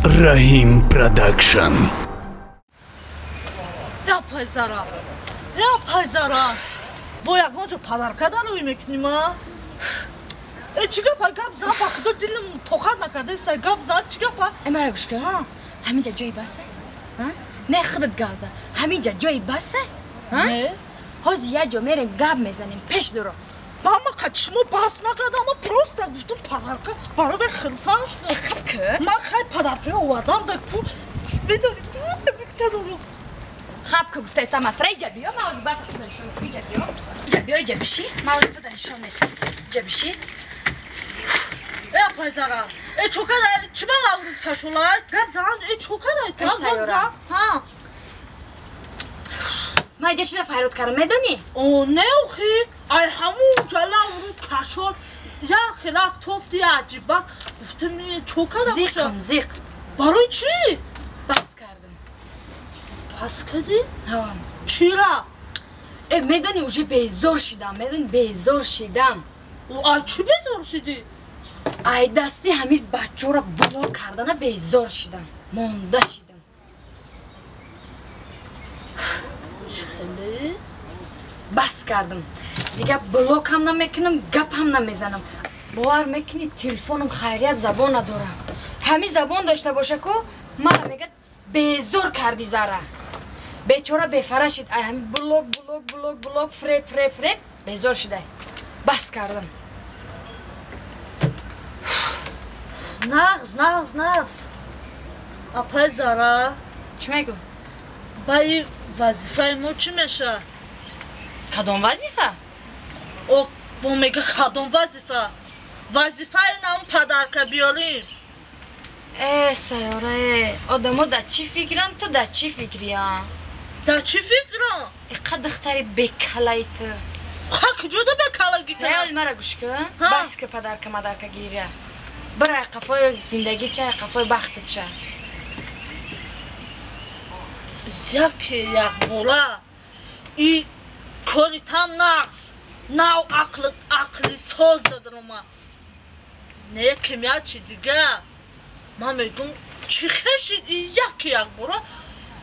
Раҳим Продакшн. Я пайзара, я пайзара, бо ягон ҷо подарка даровӣ мекунӣ ма? Э, чӣ гапа? Гап зан, ба худо, дилим тоқат накарда. Гап зан, чӣ гапа? Э, мара гӯш кун, ҳаминҷа ҷои баса? Не, худат гап зан, ҳаминҷа ҷои баса? Ҳозир як ҷо мерем, гап мезанем, пеш дуро. Ба ма қад шумо баҳс накардам, ма просто гуфтам, подарка барои хирсан шудам. Э, хаб ки. Ман хай подарка овардам, да ку медонӣ, азиқча дорам. Хаб ки гуфтаиса, матра, иҷа биё, ма ҳозир бас худа нишон. Иҷа биё, иҷа биё, иҷа биши, ма ҳозир худа нишон медиҳам. Иҷа биши. Э, пайзара, э, чокада чиба лаврут кашола? Гап зан, э, чокада та, гап зан. Ҳа. Ма иҷа чида файрод кардам, медонӣ? О, не, охи, ай ҳамун ҷа лаврут кашол, як хелак тофти аҷибак, гуфтам, чокада. Зиқм, зиқ. Барои чӣ? Бас кардам. Бас кардӣ? Ҳа. Чира? Э, медонӣ, уже безор шидам, медонӣ, безор шидам. Ай чӣ безор шидӣ? Ай дасти ҳамин бачаҳоро блок кардана безор шидам, монда шидам. Хеле? Бас кардам, дигар блокам намекунам, гапам намезанам. Бовар мекунӣ, телефоном хайрият забон надорам. Ҳамин забон дошта боша ку, мара мегӯяд, безор кардӣ, Зара. Бечора бефара шид ай ҳамин блок, блок, блок, блок, фреб, фреб, фреб, безор шидай. Бас кардам. Нағз, нағз, нағз, апай Зара. Чӣ мегӯ? Ба и вазифаи мо чӣ мешавад? Кадом вазифа? О, бо мега кадом вазифа? Вазифаи нам подарка биёрем. Э, Сайёра, э, одамо дар чӣ фикранд, ту дар чӣ фикрия? Дар чӣ фикрам? Иқа духтари бекалаи ту. Ха, куҷода бекалагӣ? Реал, мара гӯш кун, бас ки подарка мадарка гиря. Бирай қафои зиндагӣ ча, қафои бахти ча. Яке якбора и кори там нағз нав ақли, ақли соз дадрома, не кимя чи дига. Ман мегум, чӣ хеши и яке якбора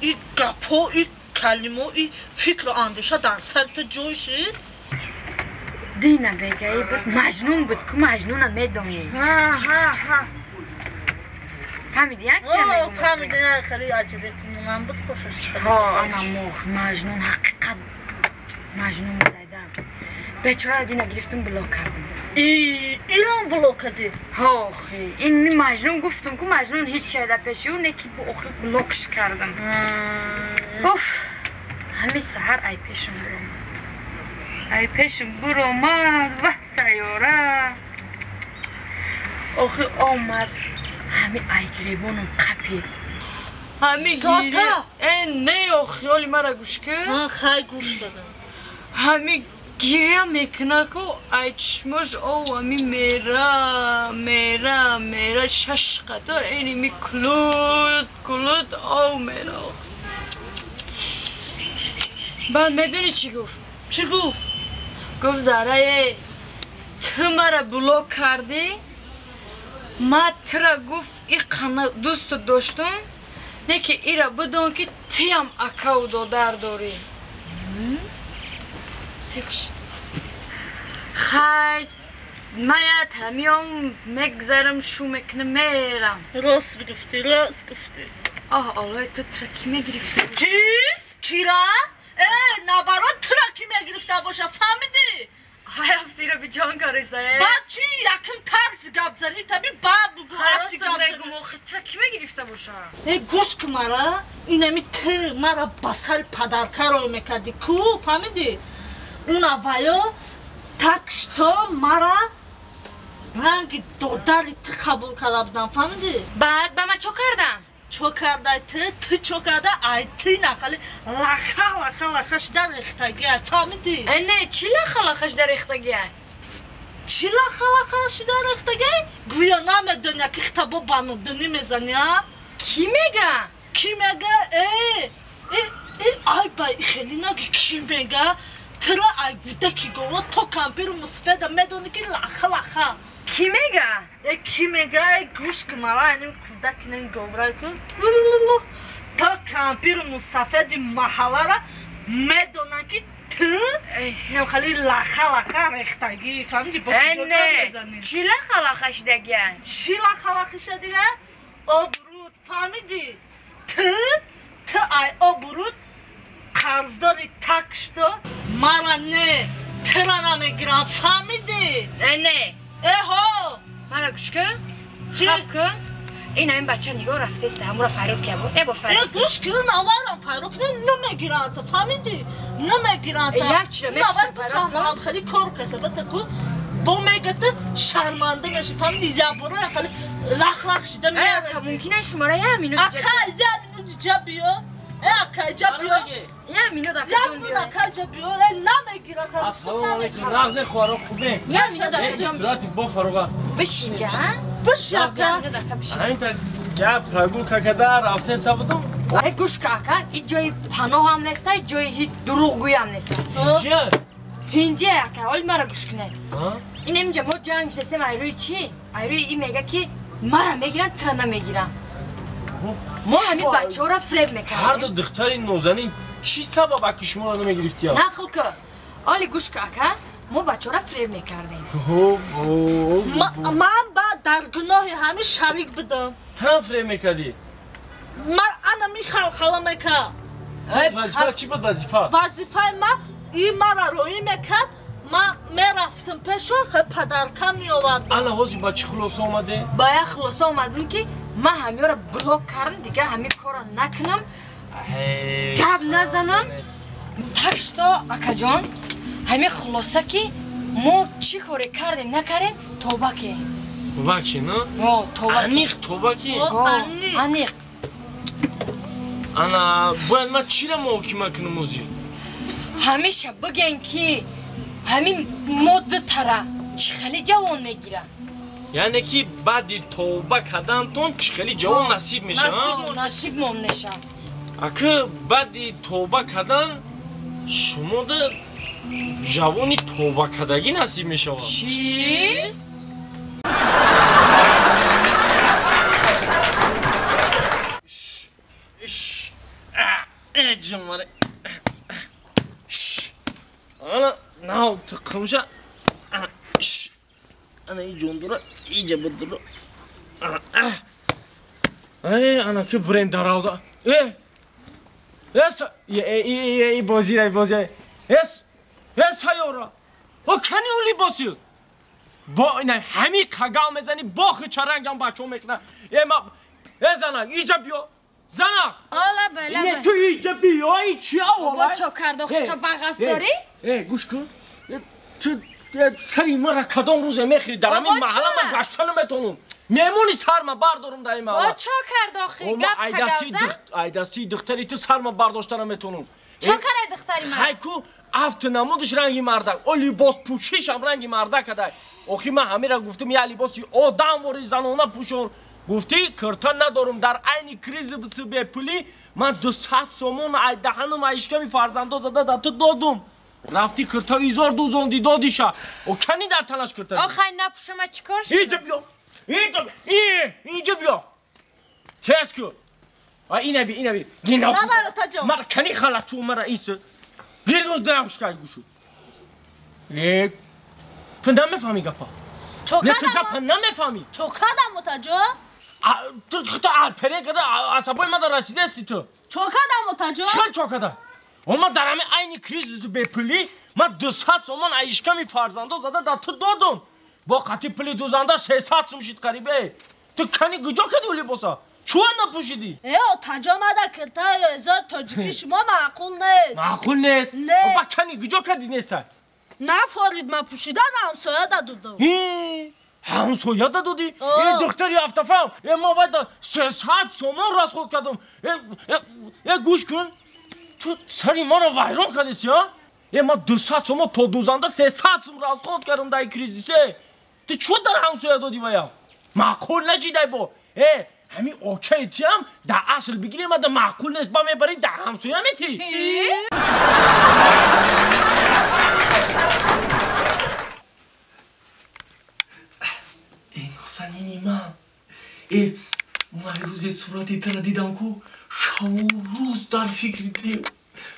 и гапҳо, и калимо, и фикру андеша дар сари ту ҷой шид? Дина бегаи буд, Маҷнун буд ку, Маҷнуна медонӣ? Фаҳмиди, я кия мегум? Фаҳмиди, хеле аҷибетмонам буд, хушаш. Ҳо, ана мох Маҷнун, ҳақиқат Маҷнун буд айда. Бечораро дина гирифтум, блок кардам. Ирон блок кардӣ? Ҳо, охи, ин Маҷнун гуфтум ку, Маҷнун ҳеҷ шайда пеши ӯ не ки, охи блокш кардам. Уф, ҳамин саҳар ай пешам буромад, ай пешам буромад. Ваҳ, Сайёра, охи омад, ҳами ай гиребонам қапид. Ҳами Сота? Э, не, охи, оли мара гӯш кун. Хай, гӯш дадам. Ҳами гиря мекуна ку, ай чишмош ов ҳами мера, мера, мера, шаш қатор эни ми кулут кулут ов мера. Баъд медонӣ чӣ гуфт? Чӣ гуфт? Гуфт, Зарае, ту мара блок кардӣ, ма тура, гуфт, иқана дӯсту доштум, не ки ира бидон ки туям акаву додар дорӣ. Сиқ шуд. Хай, ман я миём, мегзарам, шу мекунам, мерам. Рост гуфтӣ, рост гуфтӣ. Оҳ, оллои, ту тура кӣ мегирифта? Чӣ? Кира? Э, наоборот, тура кӣ мегирифта боша, фаҳмидӣ? Ҳай, афтира биҷон кариса. Э, баъд чӣ? Якм тарзи гапзанӣ таби, баъд бугу. Афти мегум, охи, тура кӣ мегирифта боша? Э, гӯш ку мара, инами ту мара ба сари подарка рой мекардӣ ку, фаҳмидӣ? Уна ваё, так что мара ранги додари ту қабул карда будам, фаҳмидӣ? Баъд ба ман чо кардам? Чо кардай ту? Ту чо карда? Ай ты нақали лаха лаха лаха шида рехтагиай, фаҳмидӣ? Э, не, чӣ лаха лаха шида рехтагиай? Чӣ лаха лаха шида рехтагиай? Гӯё намедони, ки хитабо банудунӣ мезанӣ, а? Кӣ мега? Кӣ мега? Э, э, э, ай бай, хеле наги, кӣ мега? Тура ай гудаки гова то кампиру мусфеда медонӣ, ки лаха лаха. Ки мега? Ки мега? Гӯш кун мара иним кӯдак инин говрай кун. То кампиру мусафеди маҳаллара медонанд ки ту хали лаха-лаха рехтагӣ, фаҳмидӣ? Бо куҷо гап мезанӣ? Чӣ лаха-лаха шидагия? Чӣ лаха-лаха шидагия? Обрӯд, фаҳмидӣ? Ту ай обрӯд қарздори так шудо, мара не, тура намегирам, фаҳмидӣ? Не. Эҳо! Мара гӯш кун, хаб кун. Ин ҳамин бача нигоҳ рафтеста, ҳамура фарёд кия бо. Бо фарёд. Гӯш кун, аввалам фарёд кун, намегиранд, фаҳмидӣ? Намегиранд. Як чиро мепурсам, фарёд кун. Хеле кор каса, бата ку бо мегата шарманда меши, фаҳмидӣ? Ябора хеле лах-лах шида мерази. Ака, мумкин аст шумора як минут ҷа. Ака, як минут ҷа биё. Ака, ҷа биё. Як минут ака ҷон биё. Як минут ака ҷа биё. Намегирад. Ассалому алайкум. Нағзе хоҳаро, хубе? Як минут ака ҷон. Сурати бо фаруға. Бишин ҷа, а? Бишин ака. Як минут ака бишин. Ҳамин та гап прогулка када рафтен сабудум. Ай гӯш ка ака, ҳеҷ ҷои паноҳ ҳам неста, ҳеҷ ҷои ҳеҷ дурӯғгӯй ҳам неста. Инҷа? Инҷа ака, ҳоли мара гӯш кунед. Ин инҷа мо ҷанг шистем ай рӯи чӣ? Ай рӯи ин мега ки мара мегиранд, тура намегиранд. Мо ҳамин бачаҳоро фреб мекардем. Ҳар ду духтари нозанин чӣ сабаб аки шуморо намегирифтиям? Нақл ку. Оли гӯш ка ака, мо бачаҳоро фреб мекардем. Ман ба дар гуноҳи ҳамин шарик будам. Турам фреб мекардӣ? Ман ана михалхала мекард. Вазифа чӣ буд вазифа? Вазифаи ман ин мара роӣ мекард, ман мерафтам пешо, хел падарка меовардам. Ана ҳозир ба чӣ хулоса омадем? Ба як хулоса омадем ки ман ҳамёро блок кардам, дигар ҳамин корро накунам, гап назанам. Так что, акаҷон, ҳамин хулоса ки мо чӣ коре кардем накардем, тоба ки. Тоба ки, на? Тоба. Аниқ тоба ки? Аниқ. Ана, бояд ман чиро муҳокима кунам ҳозир? Ҳамеша бигӯем ки ҳамин мо дутара чӣ хеле ҷавон мегирад. Яъне ки баъди тавба кардантон чӣ хеле ҷавон насиб мешавад? Насибмон мешавад. Ака, баъди тавба кардан шумода ҷавони тавбакардагӣ насиб мешавад. Чӣ? Ҷонваре. Ана, нав тиқимша. Ана и ҷондура, иҷа будура. Ана ки бренд даравда. Эс, э, бозира, бозира. Эс, эс ҳайёра. О кани он либоси? Бо ина ҳами қагал мезани, бохи чарангам бачо мекна. Э ма, э зана, иҷа биё. Зана! Ола бала. Не ту иҷа биё, и чи аввала? Бо чо кардо хито бағас дорӣ? Э, гӯш кун. Ту сари мара кадом рӯзе мехӯри? Дар ҳамин маҳалла ман гашта наметавонам. Меҳмони сарма бардорам дар ин маҳалла. Бо чо кардо охи? Гап кагавза? Айдастии духтари ту сарма бардошта наметавонам. Чо карай духтари ман? Хайку афту намудаш ранги мардак, о либос пӯшишам ранги мардак адай. Охи ман ҳамира гуфтам я либоси одам вори занона пӯшон. Гуфтӣ кирта надорам дар айни кризиси бепулӣ ман 200 сомон ай даҳанам ай ишками фарзандо зада дар ту додум. Рафтӣ кирта изор дузонди додиша. О кани дар танаш кирта? Охай напӯшама чӣ кор шуд? Иҷа биё. Иҷа иҷа биё. Тез ку. А ина би, ина би. Гина. Мара кани халачу мара ис. Гиргул драмшкай гушу. Э, ту намефаҳмӣ гапа? Не ту гапа намефаҳмӣ? Чо кардам мутаҷо? Ту худто алпере карда асабои мада расидаасти ту. Чо кардам мутаҷо? Чӣ чо кардам? Ма дар ҳамин айни кризису бепулӣ ман 200 сомон ай ишками фарзандо зада дар ту додум. Бо қатъи пули дузанда 300 сум шид қарибе. Ту кани куҷо кардӣ ӯ либоса? Чӯ напӯшидӣ? Э, таҷо мада кирта эзор тоҷики шумо маъқул нест. Маъқул нест? Не. Ба кани куҷо кардӣ неста? Нафорид ма пӯшидан ҳамсоя дадудам. Ҳамсоя дадудӣ? Э, духтари ҳафтафаҳм, э, ма бояд 300 сомон расход кардам. Э, гӯш кун. Ту сари маро вайрон кардеси, а? Э, ма 200 сомон то дузанда 300 сум расход кардам дар кризисе. Ту чӯ дар ҳамсоя додӣ вая? Маъқул начидай бо. Э, ҳамин очаи тиам дар асл бигирем, ада маъқул нест, ба мебарӣ дар ҳамсоя метӣ. Чӣ? Нозанини ман, ман рӯзе сурати тара дидам ку, шаву рӯз дар фикри тем.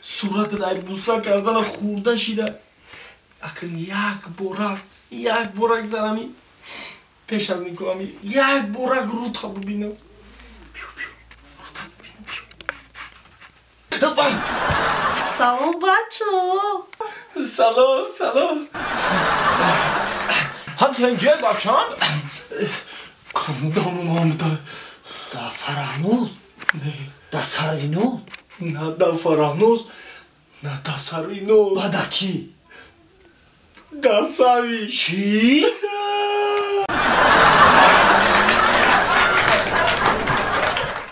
Суратат ай буса кардана хурда шида. Акн як борак, як борак дарами пеш аз никоҳами як борак рута бубинам. Биё, биё, рута бубинам, биё. Салом, бачо. Салом, салом. Ҳам тинҷе, бачам? Кандамон омда. Да Фараҳноз? Да Сарвиноз? На да Фараҳноз, на да Сарвиноз. Ба да кӣ? Да Сави. Чӣ?